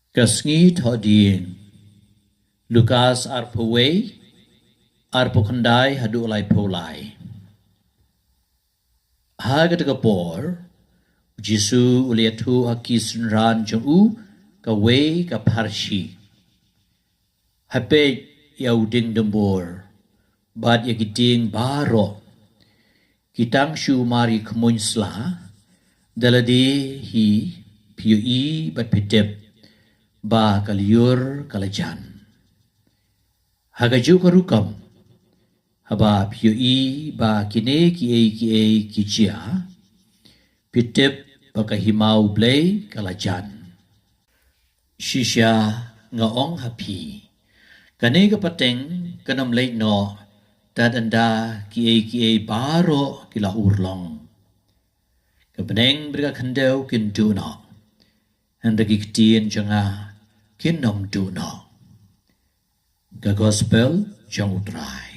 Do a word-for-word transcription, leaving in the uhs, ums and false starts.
Ka sngi Thohdieng. Lukas arphew wei, arphew khyndai haduh laiphew lai. Ha kata ka por, u Jisu u la ïathuh ha ki synran jong u kawei ka pharshi. Ha peit ïa u dieng dumbur bad ïa ki dieng baroh, ki tang shu mar ïa ki khmuiñ sla, da lade hi phi ïohi bad phi tip ba ka lyiur ka la jan. Ha kajuh ka rukom, haba phi ïohi ba kine kiei kiei ki jia, phi tip ba ka hima U Blei ka la jan. Shisha nga ong ha phi, kane ka pateng kan ym leit noh tad ynda kiei kiei baroh ki la urlong. Ka bneng bad ka khyndew kin duh noh, hynrei ki ktien jong nga kin ym duh noh. Ka Gospel jong U Trai.